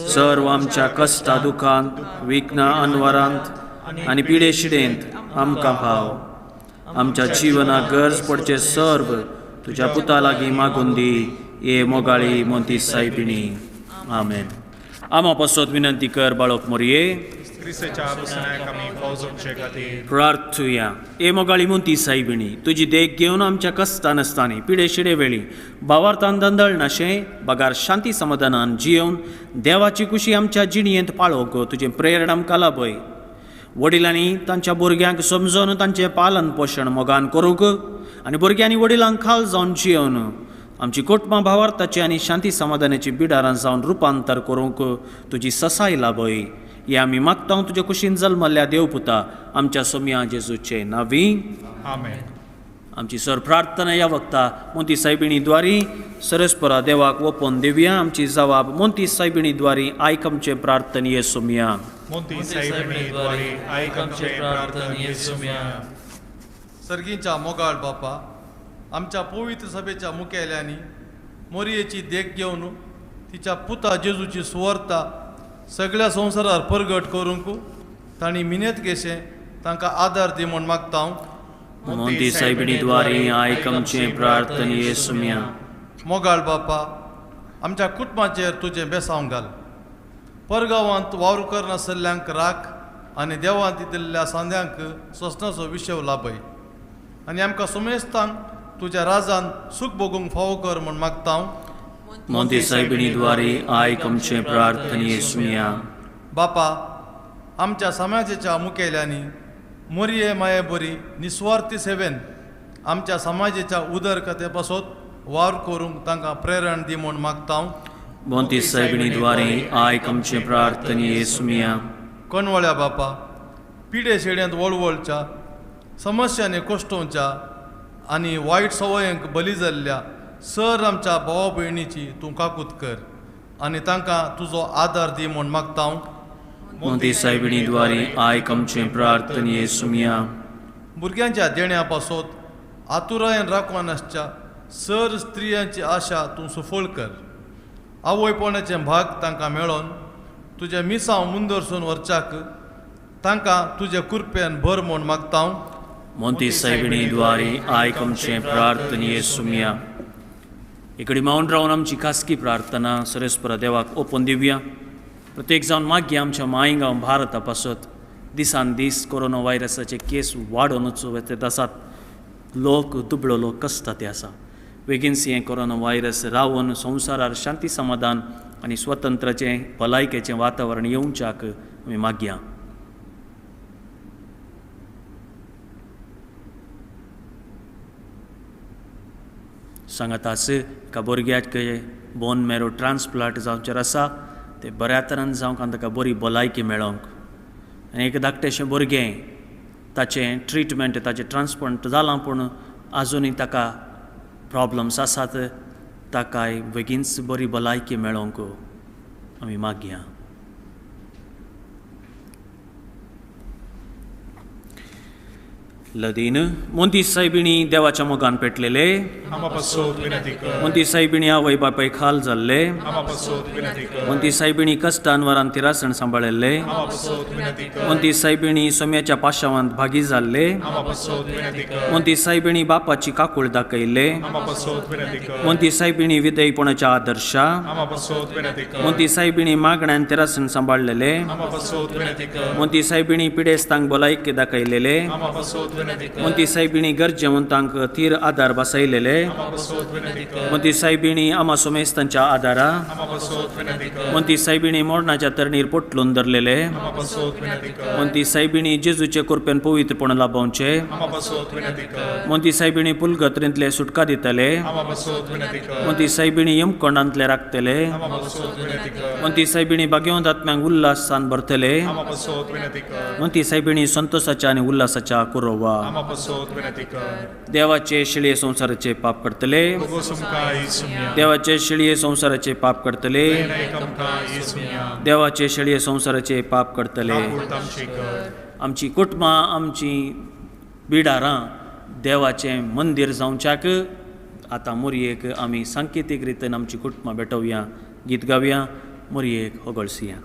सर्व आमच्या कश्टा दुखांत, विघ्ना अनवरांत आनी पिडे शिडेंत आमकां भाव. आमच्या जिवनाक गरज पडचे सर्व तुज्या पुता लागीं मागून दी. ये मोगाळी मोंती सायबिणी, आमेन. आमा पासत विनंती कर बाळक मोरये. प्रार्थुया. ए मोगाळी मोंती सायबिणी, तुजी देख घेवन आमच्या कश्टां नासतानी पिडे शिडे वेळी भावार्थान दंदळ नाशें बगार शांती समाधानान जियोवन देवाची कुशी आमच्या जिणयेंत पाळोवंक तुजें प्रेरण आमकां लाभय. वडिलांनी तांच्या भुरग्यांक समजून तांचें पालन पोशण मोगान करूंक आनी भुरग्यांनी वडिलांक खाल जावन जियोवन आमची कुटुंबां भावार्थाची आनी शांती समाधानाची बिडारां जावन रुपांतर करूंक तुजी ससाय लाभय. हे आमी मागता तुज्या कुशीन जल्मल्ल्या देवपुता आमच्या सोम्या जेजूचे नावी, आमेन. आमची सर प्रार्थना ह्या वक्ता मोंती सायबिणी द्वारी सरस्परा देवाक ओपोवन दिवया. आमची जवाब मोंती सायबिणी द्वारी आयक आमचें प्रार्थनीय सोम्या. मोंती सायबिणी द्वारी आयक आमचें प्रार्थनीय सोम्या. सर्गीच्या मोगाळ बापा, आमच्या पवित्र सभेच्या मुखेल्यांनी मोरयेची देख घेवन तिच्या पुता जेजूची सुवार्ता सगळ्या संवसारार परगट करूंक तांणी मिनेत केशें तांकां आदार दी म्हूण मागता हांव. मोंती सायबिणी द्वारी आयक आमचें प्रार्थनीय सोम्या. मोगाळ बापा, आमच्या कुटुंबाचेर तुजें बेसांव घाल. परगांवांत वावर करनासल्ल्यांक राख आनी देवान दिल्ल्या सांद्यांक सोंसणाचो विशय लाभय आनी आमकां सुमेस्तांक तुज्या राजान सूख भोगूंक फावो कर म्हूण मागता हांव. मोंती सायबिणी द्वारी आयक आमचें प्रार्थनीय सोम्या. बापा, आमच्या समाजाच्या मुखेल्यांनी मोरये माये बरी निस्वार्थी सेवेन आमच्या समाजाच्या उदरगते पासत वावर करूंक तांकां प्रेरण दी म्हूण मागता हांव. मोंती सायबिणी द्वारी आयक आमचें प्रार्थनीय सोम्या. कोणवळ्या बापा, पिडे शेड्यांत वळवळच्या समस्यांनी कोश्टोवच्या आनी वायट संवयांक बली जाल्ल्या सर आमच्या भावा भयणीची तूं काकूत कर आनी तांकां तुजो आदार दी म्हूण मागता हांव. मोंती सायबिणी द्वारे आयक आमचें प्रार्थने सुमया. भुरग्यांच्या देण्या पासत आतुरायेन राखून आसच्या सर स्त्रियांची आशा तूं सुफळ कर. आवयपणाचें भाग तांकां मेळोन तुजें मिसांव मुंदरसून व्हरच्याक तांकां तुजे कुरपेन भर म्हूण मागता हांव. मोंती सायबिणी द्वारे आयक आमचें प्रार्थने सुमया. इकडे मावन रावन आमची खासगी प्रार्थना सरेस्परा देवाक ओपून दिवया. प्रत्येक जावन मागीर आमच्या मायगांव भारता पासत दिसान दीस कोरोना व्हायरसाचे केस वाडोवनूच वचत आसात. लोक दुबळो लोक कसता ते आसा. बेगीनसी हें कोरोना व्हायरस रावन संवसारार शांती समाधान आनी स्वतंत्राचें भलायकेचें वातावरण येवच्याक आमी मागया. सांगातास एका भुरग्याक बोन मेरो ट्रान्सप्लांट जावचेर आसा ते बऱ्या तरान जावंक आनी ताका बरी भलायकी मेळोंक. आनी एक धाकटेशें भुरगें ताचें ट्रिटमेंट ताचें ट्रान्सप्लांट जालां पूण आजुनूय ताका प्रॉब्लम्स आसात. ताकाय बेगीनच बरी भलायकी मेळोंक आमी मागया. लदीन मोंती सायबिणी देवाच्या मोगान पेटलेले, मोंती सायबिणी आवय बापाय खाल जाल्ले, मोंती सायबिणी कश्टान वरान तिरासण सांबाळिल्ले, मोंती सायबिणी सोम्याच्या पाशावांत भागी जाल्ले, मोंती सायबिणी बापाची काकूळ दाखयल्ले, मोंती सायबिणी विधेयपणाच्या आदर्शा, मोंती सायबिणी मागण्यान तिरासण सांबाळलेले, मोंती सायबिणी पिडेस्तांक भलायकी दाखयलेले, मोंती सायबिणी गरजेवंतांक थीर आदार बसयलेले, मोंती सायबिणी आमा सोमेस्तांच्या आदारा, मोंती सायबिणी मोरणाच्या तरणीर पोटलून धरलेले, मोंती सायबिणी जेजूचे कुरपेन पवित्रपण लाभोवचे, मोंती सायबिणी पुलगत्रेंतले सुटका दितले, मोंती सायबिणी यमकोंडांतले राखतले, मोंती सायबिणी भाग्यवंत आत्म्यांक उल्हासान भरतले, मोंती सायबिणी संतोषाच्या आनी उल्हासाच्या कुरोवा. देवाचे शिळये संवसाराचे पाप करतले, देवाचे शिळये संवसाराचे पाप करतले, देवाचे शिळये संवसाराचे पाप करतले. आमची कुटुंबां आमची बिडारां देवाचें मंदीर जावच्याक आतां मोरयेक आमी सांकेतीक रितीन आमची कुटुंबां भेटोवया, गीत गावया, मोरयेक होगळसुया.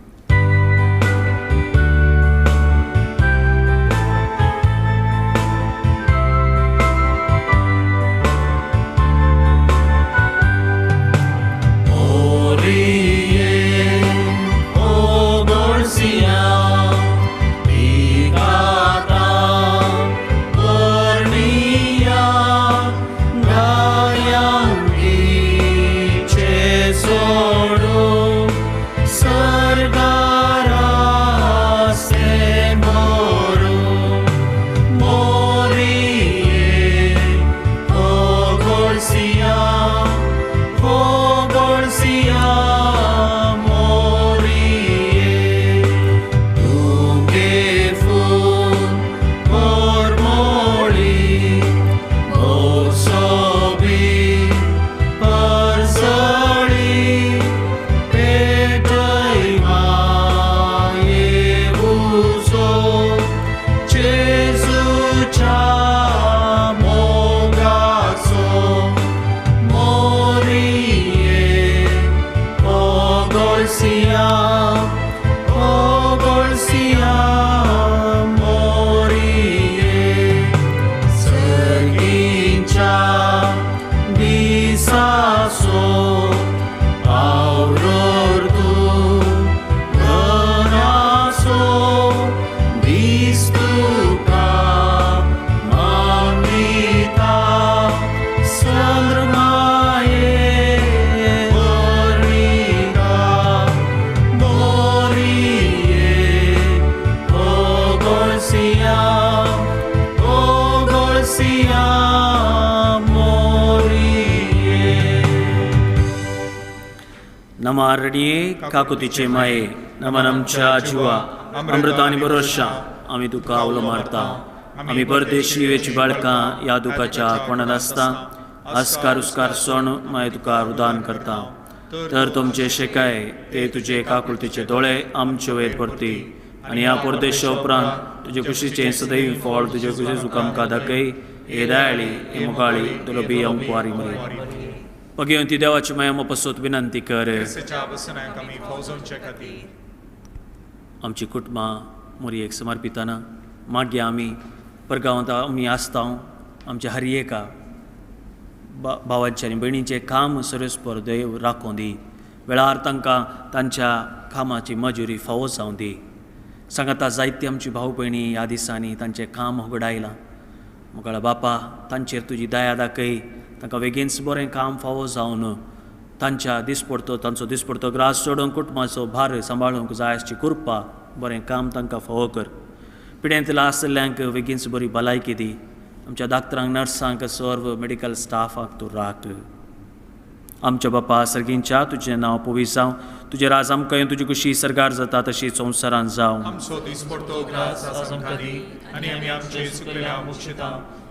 नमारडये काकुतीचे माये, नमन आमच्या जिवा अमृता आनी भरोशा आमी तुका आवलो मारता. आमी परदेशी वेची बाळकां ह्या दुखाच्या कोणात आसता आस्कार उस्कार सण मागीर तुका रुदान करता. तर तुमचे शेकाय ते तुजे काकुळतीचे दोळे आमचे वयर परती आनी ह्या परदेशा उपरांत तुजे कुशीचें सदैव फळ तुजे कुशी सुख आमकां दाखय. हे दयाळी हे मुखाळी तुलो बी अंकुवारी मरी भगवंती देवाची माया पसत विनंती कर. आमची कुटुंबां मोरयेक समर्पिताना मागीर आमी परगांवांत आमी आसता आमच्या हर एका भावांचें आनी भयणींचें काम सर्वेस्पर देव राखूं दी. वेळार तांकां तांच्या कामाची मजुरी फावो जावं दी. सांगाता जायती आमची भाव भयणी ह्या दिसांनी तांचें काम उगडायलां. मुखाळ बापा तांचेर तुजी दया दाखय, तांकां बेगीनच बरें काम फावो जावन तांच्या दिसपडतो तांचो दिसपडतो ग्रास सोडूंक कुटुंबाचो भार सांबाळूंक जाय आसची कृपा बरें काम तांकां फावो कर. पिड्यांतल्या आशिल्ल्यांक बेगीनच बरी भलायकी दी. आमच्या डाक्टरांक नर्सांक सर्व मेडिकल स्टाफाक तूं राख. आमच्या बापा सर्गींच्या तुजें नांव पवित्र जावं, तुजें राज आमकां येवं, तुजी कुशी सरकार जाता तशी संवसारांत जावं. आमचो दिसपडतो ग्रास आज आमकां दी आनी आमी आमचे चुकलेल्या मुक्षिता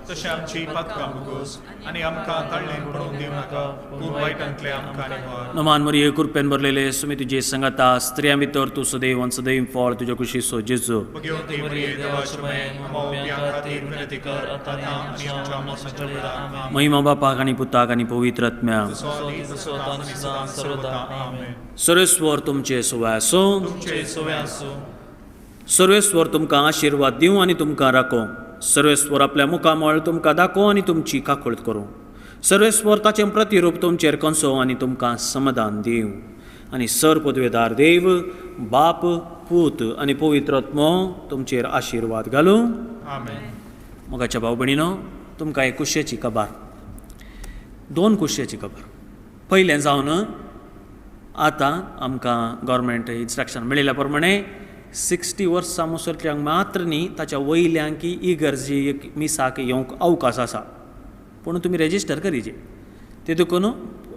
तशें आमची पातकां मुगोस आनी आमकां ताळ्ळें पडोवन दिवं नाका पूण वायटांतलें आमकां निवार. नमान मरिये कृपेन भरलेले सुमी तुजे संगता स्त्रियां भितर तूं सदैव आनी सदैव फळ तुज्या कुशीचो जेजू. भगवंती मरिये देवाचे माये आमच्या खातीर विनंती कर आतां आनी आमच्या मरणाच्या वेळार. आमेन. महिमा बापाक आनी पुताक आनी पवित्र आत्म्याक. जसो आदी तसो आतां आनी सदां सर्वदा. आमेन. सर्वेस्वर तुमचे सुवाय आसूं. तुमचे सोवे आसूं. सर्वेस्वर तुमकां आशिर्वाद दिवं आनी तुमकां राखूं. सर्वेस्वर आपल्या मुखामळ तुमकां दाखोवं आनी तुमची काकूळट करूं. सर्वेस्वर ताचें प्रतिरूप तुमचेर कंसोवं आनी तुमकां समाधान दिवं. आनी सर पदवेदार देव बाप पूत आनी पवित्र आत्मो तुमचेर आशिर्वाद घालूं. आमेन. मोगाच्या भाव भयणीनो तुमकां एक कुशेची खबर, दोन कुशेची खबर. पयलें जावन आतां आमकां गव्हर्मेंट इन्स्ट्रक्शन मेळिल्ल्या प्रमाणे 60 वर्सां मुसरल्यांक मात्र न्ही ताच्या वयल्यांक इगर्जी मिसाक येवंक अवकाश आसा. पूण तुमी रेजिस्टर करीजे ते देखून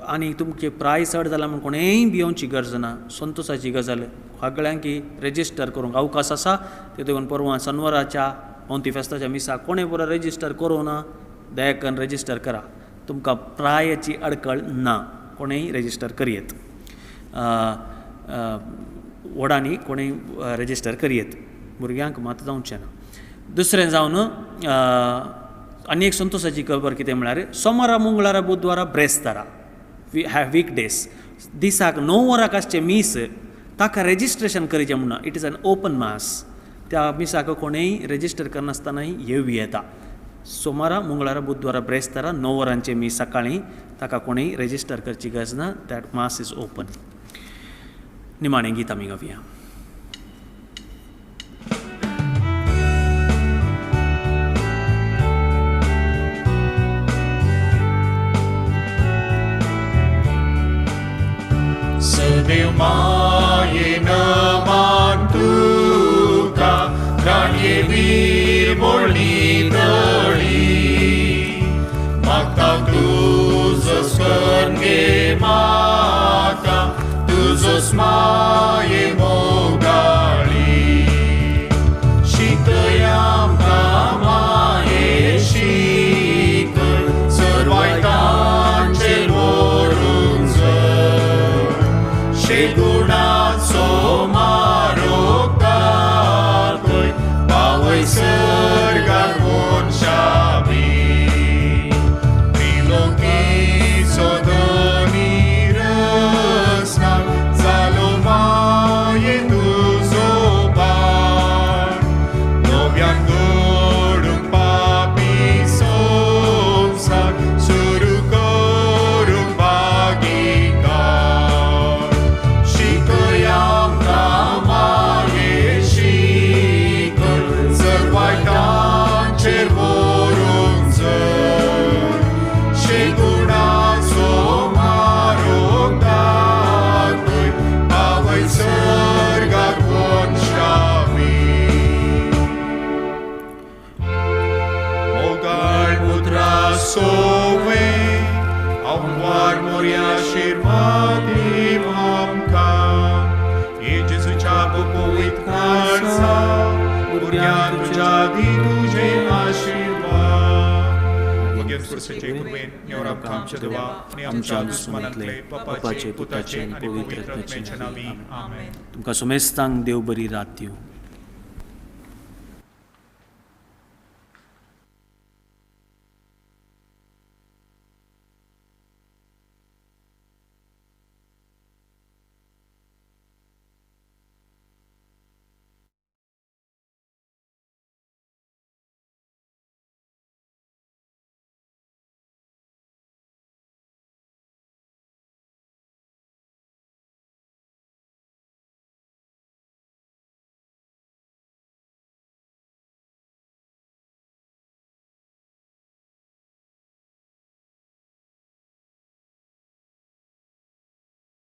आनी तुमचे प्राय चड जाला म्हूण कोणेंय भियोवची गरज ना. संतोशाची गजाल सगळ्यांक रेजिस्टर करूंक अवकाश आसा. ते देखून परवां सनवाराच्या मोंती फेस्ताच्या मिसाक कोणें पुरो रेजिस्टर करूं ना दया करून रेजिस्टर करा. तुमकां प्रायची अडकळ ना, कोणेंय रेजिस्टर करयेत. व्हडांनी कोणेंय रेजिस्टर करयेत, भुरग्यांक मात जावचें ना. दुसरें जावन आनी एक संतोशाची खबर कितें म्हळ्यार सोमारा मंगळारा बुधवारा ब्रेस्तारा वीक डेज दिसाक 9 वरांक आसचें मीस ताका रेजिस्ट्रेशन करचें म्हणना. It is an open mass. त्या मिसाक कोणेंय रेजिस्टर करनासतनाय येवं येता. सोमारा मंगळारा बुधवारा ब्रेस्तारा 9 वरांचें मीस सकाळीं ताका कोणेंय रेजिस्टर करची गरज ना. That mass is open. निमाणें गीत आमी गावया. सदैव मायेन मान तुका राणये वीर बोळणी तळी मागता तुजो स्कर्न गे माता तुजोच माये मोगाळी शिकय आमकां माये शिकय सर्वायतांचेर व्हरून जर शेगुणाचो मारो दाखय पावय सर्गाक मनशाबी त्रिलोकीचो धनी रसना जालो माये तुजो बाळ नव्यान घडूंक पापी संवसार सुरू करूंक भागीकार शिकय आमकां माये शिकय सर्वायतांचेर व्हरून जर शेगुणाचो मारो दाखय पावय सर्गाक मनशाबी मोगाळ पुत्रा सोवे आव्हार मोरया आशिर्वाद आमकां हे जेजूच्या पवित्र काळजा भुरग्यां तुज्या दी तुजें. कुर्साचे कृपेन नेवर आमकां आमच्या देवा आनी आमच्या दुस्मानांतले बापाचे पुताचे आनी पवित्र आत्म्याच्या नांवी आमेन. तुमकां समेस्तांक देव बरी रात दिवं.